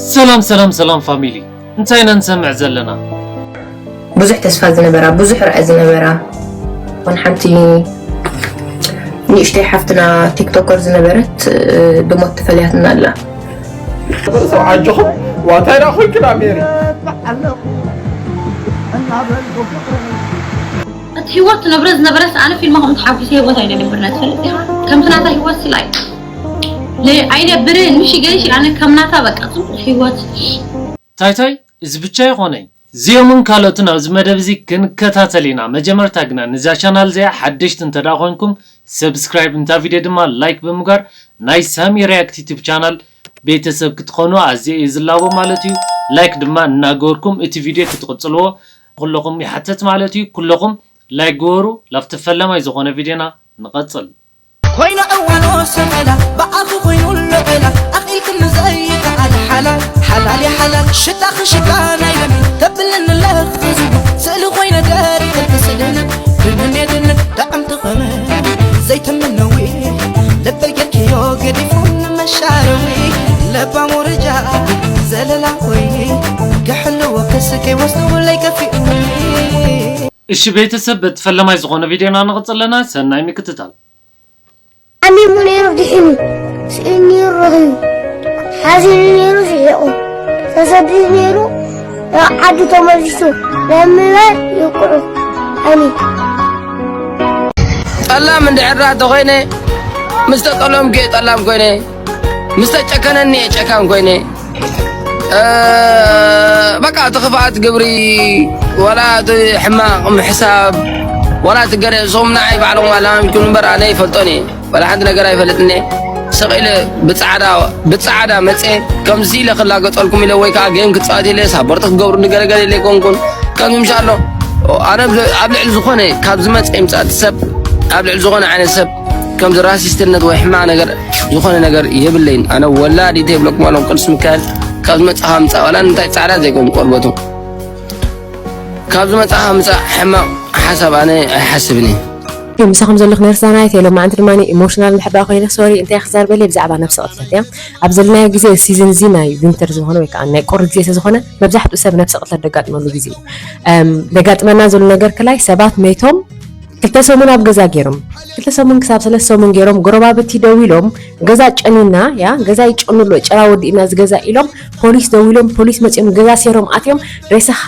ሰላም ሰላም ሰላም ፋሚሊ፣ እንታይ ኢና ንሰምዕ ዘለና? ብዙሕ ተስፋ ዝነበራ፣ ብዙሕ ራኢ ዝነበራ፣ ን ሓንቲ ንእሽተይ ሓፍትና ቲክቶከር ዝነበረት፣ ብሞት ተፈልያትና ኣላ። ሰብ ዓጆኹም ዋታይ ዳ ኮይንክና ሜሪ። እቲ ህይወት ትነብረ ዝነበረስ ኣነ ፊልማ ከምኡ ተሓጒሰ ህይወት ኣይነብርና ትፈልጥ ኢኻ። ከምቲ ናታ ህይወት ስላይ ኣይነብርን። ምሽ ገንሽ ኣነ ከም ናታ በቃ ጽቡቕ ህይወት። ታይታይ እዚ ብቻ ይኾነይ። እዚኦምን ካልኦትን ኣብዚ መደብ እዚ ክንከታተል ኢና። መጀመርታ ግና ንዛ ቻናል እዚኣ ሓደሽቲ እንተ ደኣ ኮይንኩም ሰብስክራይብ፣ እንታ ቪድዮ ድማ ላይክ ብምግባር ናይ ሳሚ ሪያክት ዩቱብ ቻናል ቤተሰብ ክትኾኑ ኣዝየ እየ ዝላቦ ማለት እዩ። ላይክ ድማ እናገበርኩም እቲ ቪድዮ ክትቕጽልዎ ኩለኹም ይሓተት ማለት እዩ። ኩለኹም ላይክ ግበሩ። ላብቲ ፈለማይ ዝኾነ ቪድዮና ንቐጽል። ኮይኑ ዕዋኖ ሰቐላ ብኣኺ ኮይኑ ለቐላ ኣኺልክኒ ዘይከኣል ሓላል ሓላል ሓላል ሽታኺ ሽታ ናይ ለሚ ተብልኒ ለኽዝቡ ስእሊ ኮይነ ገሪገልኪ ስእልኒ ብመን የድኒ ጥዕምቲ ኸመ ዘይተምነዊ ልበይ ጌርክዮ ገዲፉ ንመሻረዊ ለባም ወረጃ ዘለላ ኮይኒ ክሕልዎ ክስከይ ወስዱ ለይከፊኡኒ እሺ ቤተሰብ፣ በቲ ፈለማይ ዝኾነ ቪድዮና ንቕጽል ኣለና። ሰናይ ምክትታል። ሓሚሙ ነይሩ ድሒኑ፣ ስኢኑ ነይሩ ረኺቡ፣ ሓዚኑ ነይሩ ስሒቑ፣ ተሰዲዱ ነይሩ ናብ ዓዱ ተመሊሱ፣ ናብ ምንባር ይብቅዑ። ኣሜን። ጠላም እንድሕር ደኣ ተኾይነ፣ ምስ ተጠለምኩ እየ ጠላም ኮይነ፣ ምስ ተጨከነኒ እየ ጨካን ኮይነ። እ፣ በቃ እቲ ክፍኣት ግብሪ፣ ዋላ እቲ ሕማቕ ምሕሳብ፣ ዋላ እቲ ገለ፣ ንስኹም ንዓይ ባዕልኹም ኣላማሚድኩም እምበር ኣነ ኣይፈልጦን እየ። ዋላ ሓንቲ ነገር ኣይፈልጥን እየ። ስቕ ኢለ ብጻዕዳ፣ ብጻዕዳ መጽየ፣ ከምዚ ኢለ ክላገጸልኩም ኢለ ወይ ከኣ ጌም ክጻወት ኢለ ሳፖርት ክገብሩኒ ገለገለ ኢለ ኣይኮንኩን። ከምዚ ምሽ ኣሎ። ኣነ ኣብ ል-፣ ኣብ ልዕሊ ዝኾነ ካብ ዝመጽእ ይምጻእ እቲ ሰብ፣ ኣብ ልዕሊ ዝኾነ ዓይነት ሰብ ከምዚ ራሲስትነት ወይ ሕማቕ ነገር ዝኾነ ነገር የብለይን። ኣነ ወላዲተይ ይብለኩም ኣለኹ ቅዱስ ሚካኤል ካብ ዝመጽእ ምጻእ ዋላ እንታይ ጻዕዳ ዘይኮን ቆርበቱ ካብ ዝመጽእ ምጻእ ሕማቕ ሓሳብ ኣነ ኣይሓስብን እየ። ምሳኹም ዘለኹ ነርስ ዳናይት እየ። ሎማዓንቲ ድማ ኢሞሽናል እንድሕር ደኣ ኮይነ ሶሪ እንታይ ክዛርበለ ብዛዕባ ነብሰ ቅትለት እያ። ኣብ ዘለናዮ ግዜ ሲዝን እዚ ናይ ዊንተር ዝኾነ ወይ ከዓ ናይ ቁሪ ግዜ ስለዝኾነ መብዛሕትኡ ሰብ ነብሰ ቅትለት ደጋጥመሉ ግዜ እዩ። እም፣ ደጋጥመና ዘሎ ነገር ክላይ ሰባት መይቶም ክልተ ሰሙን ኣብ ገዛ ገይሮም ክልተ ሰሙን ክሳብ ሰለስተ ሰሙን ገይሮም ጎረባብቲ ደው ኢሎም ገዛ ጨኒና ያ ገዛ ይጨኑሎ ጨራ ወዲእና ዝገዛ ኢሎም ፖሊስ ደው ኢሎም ፖሊስ መፂኦም ገዛ ሴሮም ኣትዮም ሬሳኻ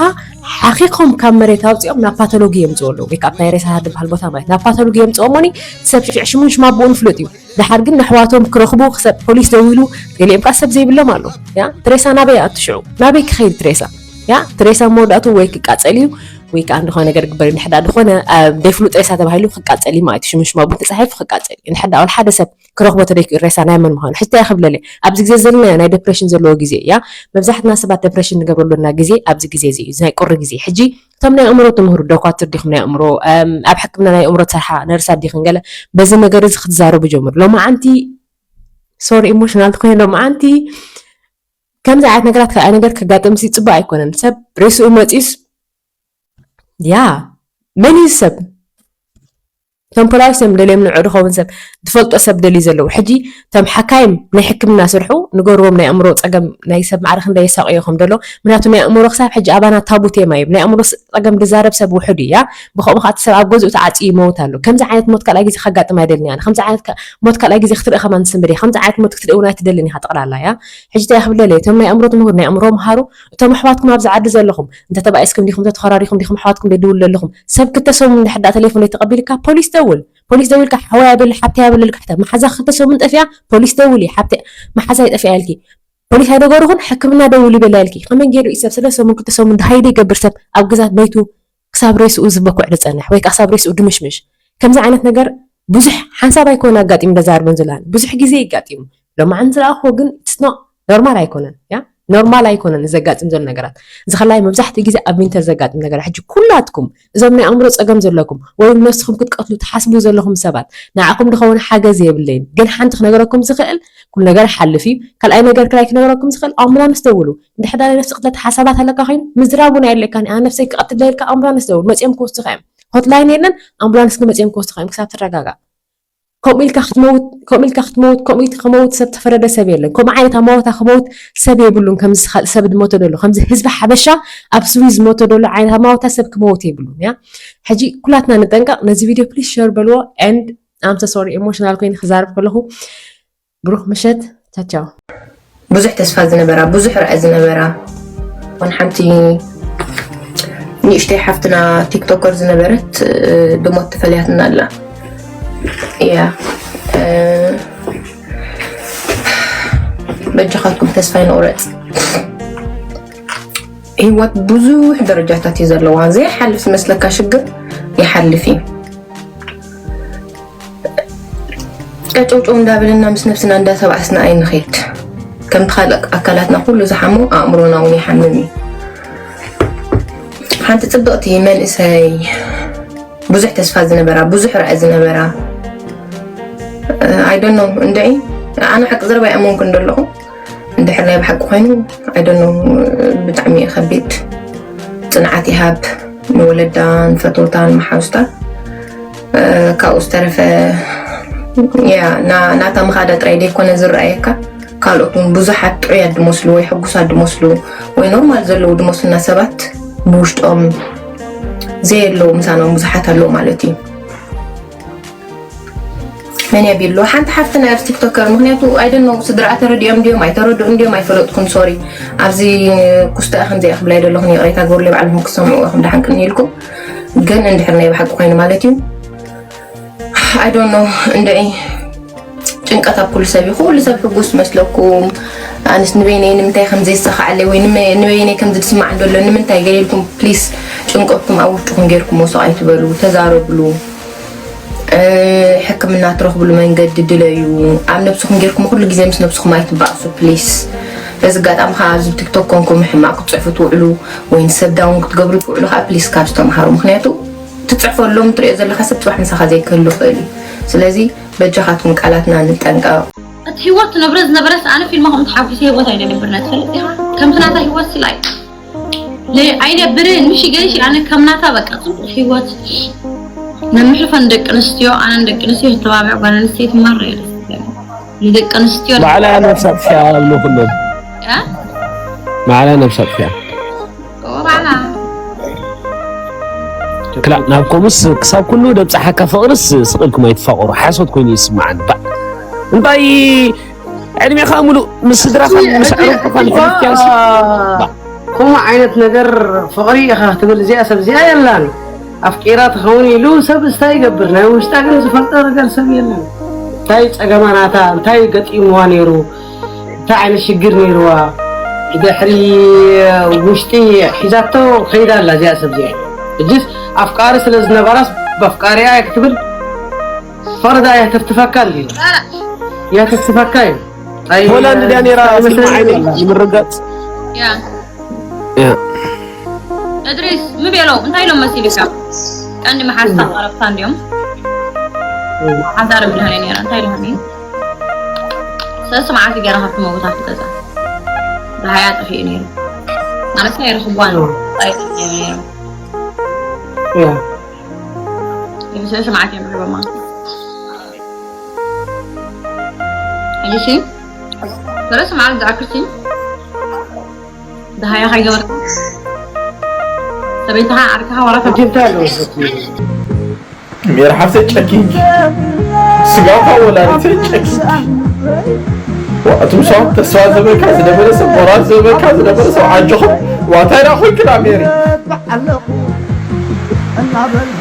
ሓኺኾም ካብ መሬት ኣውፂኦም ናብ ፓቶሎጊ የምፅኡ ኣለዉ ወይ ካብ ናይ ሬሳ ዝበሃል ቦታ ማለት ናብ ፓቶሎጊ የምፅኦሞኒ ሰብ ሽሙን ሽማቦኡን ፍሉጥ እዩ። ደሓር ግን ነሕዋቶም ክረኽቡ ክሰብ ፖሊስ ደው ኢሉ ገሊኦም ከዓ ሰብ ዘይብሎም ኣለዉ። ያ ትሬሳ ናበይ ኣትሽዑ ናበይ ክኸይድ ትሬሳ ያ ትሬሳ መወዳእቱ ወይ ክቃፀል እዩ ወይ ከዓ እንደኾነ ነገር ግበር እዩ። እንድሕዳ ዝኾነ ዘይፍሉጥ ሬሳ ተባሂሉ ክቃፀል እዩ ማለት እዩ። ሽሙን ሽማቦኡን ተፃሒፉ ክቃፀል እዩ። እንድሕዳ ወላ ሓደ ሰብ ክረኽቦ ተደይክኡ ሬሳ ናይ መን ምዃኑ ሕጂ እንታይ ክብለለ ኣብዚ ግዜ ዘለናዮ ናይ ደፕሬሽን ዘለዎ ግዜ እያ። መብዛሕትና ሰባት ደፕሬሽን ንገብረሉ ዘለና ግዜ ኣብዚ ግዜ እዚ እዩ። እዚ ናይ ቁሪ ግዜ ሕጂ እቶም ናይ ኣእምሮ ትምህሩ ዶኳትር ዲኹም ናይ ኣእምሮ እም፣ ኣብ ሕክምና ናይ ኣእምሮ ትሰርሓ ነርሳት ዲኽን ገለ በዚ ነገር እዚ ክትዛረቡ ጀምሩ። ሎማዓንቲ ሶሪ ኢሞሽናል ትኮይነ ሎማዓንቲ ከምዚ ዓይነት ነገራት ከዓ ነገር ከጋጥም ሲ ፅቡቅ ኣይኮነን። ሰብ ሬስኡ መፂስ ያ መን እዩ ሰብ እቶም ፖላዊስ እዮም ደልዮም ንዑ ዝኸውን ሰብ ዝፈልጦ ሰብ ደልዩ ዘለዉ ሕጂ እቶም ሓካይም ናይ ሕክምና ስርሑ ንገርዎም ናይ ኣእምሮ ፀገም ናይ ሰብ ማዕረ ክንደይ የሳቅዮ ከም ደሎ ምክንያቱ ናይ ኣእምሮ ክሳብ ሕጂ ኣባና ታቡ ቴማ እዮም ናይ ኣእምሮ ስ- ፀገም ዝዛረብ ሰብ ውሑድ እያ ብከምኡ ከዓ እቲ ሰብ ኣብ ገዝኡ ተዓፂ ይመውት ኣሎ ከምዚ ዓይነት ሞት ካልኣይ ግዜ ከጋጥም ኣይደልን እያ ከምዚ ዓይነት ከ- ሞት ካልኣይ ግዜ ክትርኢ ከማን ትስምር እያ ከምዚ ዓይነት ሞት ክትርኢ እውን ኣይትደልን ኢካ ጠቅላላ እያ ሕጂ እንታይ ክብለለ እቶም ናይ ኣእምሮ ትምህር ናይ ኣእምሮ ምሃሩ እቶም ኣሕዋትኩም ኣብዚ ዓዲ ዘለኹም እንተተባኢስኩም ዲኹም ተተኸራሪኹም ዲኹም ኣሕዋትኩም ደድውሉ ዘለኹም ሰብ ክተሰሙ እንድሕር ዳኣ ቴሌፎን ተቐቢልካ ፖሊስ ደውል ፖሊስ ደዊልካ ሓወይ ኣበል ሓብተይ ኣበል ኢልካ ሕተ መሓዛ ክልተ ሰሙን ጠፊኣ ፖሊስ ደውሊ ሓብተይ መሓዛይ ጠፊኣ ኢልኪ ፖሊስ ኣይደገርኹን ሕክምና ደውሊ በላ ኢልኪ ከመይ ገይሩ እዩ ሰብ ስለ ሰሙን ክልተ ሰሙን ሃይደ ይገብር ሰብ ኣብ ግዛት መይቱ ክሳብ ሬስኡ ዝበኩዕ ዝፀንሕ ወይ ከዓ ክሳብ ሬስኡ ድምሽምሽ ከምዚ ዓይነት ነገር ብዙሕ ሓንሳብ ኣይኮነ ኣጋጢሙ ደዛርበን ዝላን ብዙሕ ግዜ ይጋጢሙ ሎማዓንቲ ዝረኣኽዎ ግን it's not normal ኣይኮነን ያ ኖርማል ኣይኮነን ዘጋጥም ዘሎ ነገራት እዚ ከላይ መብዛሕትኡ ግዜ ኣብ ዊንተር ዘጋጥም ነገራት ሕጂ ኩላትኩም እዞም ናይ ኣእምሮ ጸገም ዘለኩም ወይ እውን ነብስኹም ክትቀትሉ ትሓስቡ ዘለኹም ሰባት ንዓኹም ዝኸውን ሓገዝ የብለይን ግን ሓንቲ ክነገረኩም ዝኽእል ኩሉ ነገር ሓልፍ እዩ ካልኣይ ነገር ክላይ ክነገረኩም ዝኽእል ኣምቡላንስ ደውሉ እንድሕር ናይ ነብሲ ቅትለት ሓሳባት ኣለካ ኮይኑ ምዝራብ እውን ኣየድልየካን እየ ነብሰይ ክቐትል ኢልካ ኣምቡላንስ ደውል መፅኦም ክወስዱኻ እዮም ሆትላይን የለን ኣምቡላንስ ግን መፅኦም ክወስዱኻ እዮም ክሳብ ትረጋጋእ ከምኡ ኢልካ ክትመውት ከምኡ ኢልካ ክትመውት ከምኡ ኢልካ ክመውት ሰብ ተፈረደ ሰብ የለን። ከምኡ ዓይነት ኣማውታ ክመውት ሰብ የብሉን። ከምዚ ካልእ ሰብ ዝሞተ ደሎ ከምዚ ህዝቢ ሓበሻ ኣብ ስዊዝ ዝሞተ ደሎ ዓይነት ኣማውታ ሰብ ክመውት የብሉን። ያ ሕጂ ኩላትና ንጠንቀቕ። ነዚ ቪድዮ ፕሊስ ሸር በልዎ። And I'm so sorry, ኢሞሽናል ኮይነ ክዛረብ ከለኹ። ብሩኽ ምሸት። ቻቻው። ብዙሕ ተስፋ ዝነበራ ብዙሕ ራኢ ዝነበራ ን ሓንቲ ንእሽተይ ሓፍትና ቲክቶከር ዝነበረት ብሞት ተፈለያትና ኣላ። ያ በጃኻትኩም ተስፋ ይንቑረፅ። ህይወት ብዙሕ ደረጃታት እዩ ዘለዋ። ዘይሓልፍ ዝመስለካ ሽግር ይሓልፍ እዩ። ቀጨውጨው እንዳበለና ምስ ነብስና እንዳተባእስና ኣይንኸይድ። ከምቲ ካልእ ኣካላትና ኩሉ ዝሓሞ ኣእምሮና እውን ይሓምም እዩ። ሓንቲ ፅብቕቲ መንእሰይ ብዙሕ ተስፋ ዝነበራ ብዙሕ ራኢ ዝነበራ I don't know እንድዒ ኣነ ሓቂ ዘረባ ይኣመንኩ እንደለኹ እንድሕር ናይ ብሓቂ ኮይኑ I don't know ብጣዕሚ እዩ ከቢድ። ፅንዓት ይሃብ ንወለዳ ንፈተውታ ንመሓውስታ። ካብኡ ዝተረፈ ያ ናታ ምኻዳ ጥራይ ዘይኮነ ዝረኣየካ ካልኦት እውን ብዙሓት ጥዑያት ድመስሉ ወይ ሕጉሳት ድመስሉ ወይ ኖርማል ዘለዉ ድመስሉና ሰባት ብውሽጦም ዘየለዉ ምሳና እውን ብዙሓት ኣለዉ ማለት እዩ። መን የቢሉ ሓንቲ ሓፍትና ኣብዚ ቲክቶከር ምክንያቱ I don't know ስድራኣ ተረዲኦም ድዮም ኣይተረድኡን ድዮም ኣይፈለጥኩን sorry ኣብዚ ኩስታ ከምዚኣ ክብላ ይደለኹን ይቕሬታ ግበሩለይ ባዕልኹም ክሰምዑ ኢኹም ደሓን ቅኒ ኢልኩም ግን እንድሕር ናይ ብሓቂ ኮይኑ ማለት እዩ I don't know እንድዒ ጭንቀት ኣብ ኩሉ ሰብ እዩ ኩሉ ሰብ ሕጉስ መስለኩም ኣንስ ንበይነይ ንምንታይ ከም ዘይሰኻዓለይ ወይ ንበይነይ ከም ዝስማዕ እንደሎ ንምንታይ ገለ ኢልኩም ፕሊስ ጭንቀትኩም ኣብ ውሽጥኩም ጌርኩም ወሰቕ ኣይትበሉ ተዛረብሉ ሕክምና ትረኽብሉ መንገዲ ድለዩ ኣብ ነብስኹም ጌርኩም ኩሉ ግዜ ምስ ነብስኹም ኣይትባእሱ ፕሊስ በዚ ኣጋጣሚ ከዓ ኣብዚ ቲክቶክ ኮንኩም ሕማቅ ክትፅሕፉ ትውዕሉ ወይ ንሰብ ዳውን ክትገብሩ ትውዕሉ ከዓ ፕሊስ ካብዚ ተምሃሩ ምክንያቱ ትፅሕፈሎም ትሪኦ ዘለካ ሰብ ፅባሕ ምሳካ ዘይክህሉ ይኽእል እዩ ስለዚ በጃኻትኩም ቃላትና ንጠንቀቕ። እቲ ህይወት ትነብረ ዝነበረስ ኣነ ፊልማ ከምኡ ተሓጒሰ ህይወት ኣይነብርና ትፈልጥ ዲኻ ከምቲ ናታ ህይወት ስላይ ኣይነብርን ምሽ ገይሽ ኣነ ከም ናታ በቃ ፅቡቅ ህይወት ነምሕልፈ ንደቂ ኣንስትዮ ኣነ ንደቂ ኣንስትዮ ክተባብዕ ጓል ኣንስተይቲ ማራ እዩ ደስ ዝብለኒ ንደቂ ኣንስትዮ ባዕላ ነብሳ ጥፍያ ኣሎ ኩሎም እ? ባዕላ ነብሳ ጥፍያ ባዕላ ክላ ናብ ኮምስ ክሳብ ኩሉ ደብፃሓካ ፍቅርስ ስቅ ኢልኩም ኣይትፋቀሩ ሓሶት ኮይኑ ይስማዓኒ ባዕ እንታይ ዕድሜኻ ሙሉእ ምስ ስድራኻን ምስ ኣዕሩኽትኻን ሕልፍካንሲ ባዕ ከምኡ ዓይነት ነገር ፍቕሪ ኢኻ ክትብል እዚኣ ሰብ እዚኣ የላን ኣፍቂራ ትኸውን ኢሉ ሰብ እንታይ ይገብር ናይ ውሽጣ ግን ዝፈልጦ ነገር ሰብ የለን እንታይ ፀገማ ናታ እንታይ ገጢምዋ ነይሩ እንታይ ዓይነት ሽግር ነይርዋ ብድሕሪ ውሽጢ ሒዛቶ ከይዳ ኣላ እዚኣ ሰብ እዚኣ ሕጅስ ኣፍቃሪ ስለ ዝነበራስ በፍቃሪኣ ክትብል ፍቕሪ ደኣ የህተፍትፈካ እንድዩ የህተፍትፈካ እዩ ሆላንድ ድያ ነይራ ፊልም ዓይነይ ይምርገፅ እድሪስ ምቤሎ እንታይ ኢሎም መሲልካ ቀንዲ መሓዝታ ቀረብታ እንዲዮም ሓዛር ብልሃነ ነይራ እንታይ ኢሎም ሰለስተ መዓልቲ ገይራ ካብቲ መውታት ገዛ ብሃያ ጠፊኡ ነይሩ ማለት ናይ ረኽቧን ጠይቕ ነይሩ ሰለስተ መዓልቲ እዮም ርበማ ሕጂ ሰለስተ መዓልቲ ዝኣክል ደሃያ ከይገበርካ ሰበይትኻ ዓርክኻ ወረታ ሜር ሓፍተይ ጨኪንኪ ስጋታ ወላዲተይ ጨኪንኪ እቱም ሰባት ተስፋ ዝበካ ዝነበረ ሰብ ሞራል ዝበካ ዝነበረ ሰብ ዓጆኹም ዋታይ ዳ ኮይንክና ሜሪ እናበልኩ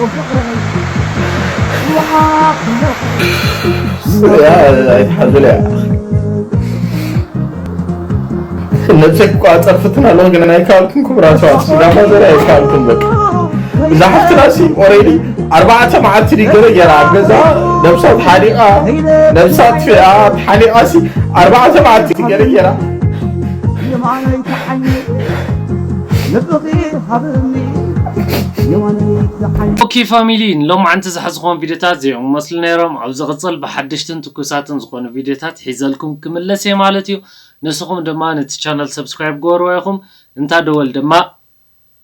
ፍቅረይ ኣይትሓዙለያ ነብሰይ ክቋፀር ፍትን ኣለኹ ግን ኣይከኣልኩን ክቡራት ሰባት ስጋማ ዘርኢ ኣይከኣልኩን በቃ እዛ ሓፍትና ሲ ኦሬዲ ኣርባዕተ መዓልቲ ድዩ ገለ ገይራ ኣብ ገዛ ነብሳ ተሓኒቓ ነብሳ ኣጥፊኣ ተሓኒቓ ሲ ኣርባዕተ መዓልቲ ገለ ገይራ የማነይ ተሓኒ ልብኺ ሃብኒ የማነይ ተሓኒ ኦኬ ፋሚሊ ንሎማዓንቲ ዝሓዝኹዎም ቪድዮታት እዚኦም ይመስሉ ነይሮም ኣብ ዝቕፅል ብሓደሽትን ትኩሳትን ዝኾኑ ቪድዮታት ሒዘልኩም ክምለስ እየ ማለት እዩ ንስኹም ድማ ነቲ ቻነል ሰብስክራይብ ግበርዋ ኢኹም እንታ ደወል ድማ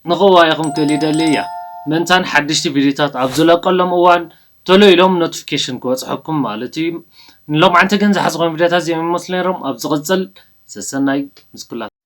ንኽእዋ ኢኹም ክብል ይደሊ እያ ምእንታን ሓደሽቲ ቪድዮታት ኣብ ዝለቀሎም እዋን ቶሎ ኢሎም ኖቲፊኬሽን ክበፅሐኩም ማለት እዩ። ንሎማዓንቲ ግን ዝሓዝኾም ቪዲዮታት እዚኦም ይመስሉ ነይሮም። ኣብ ዝቕፅል ሰሰናይ ምስ ኩላትኩም።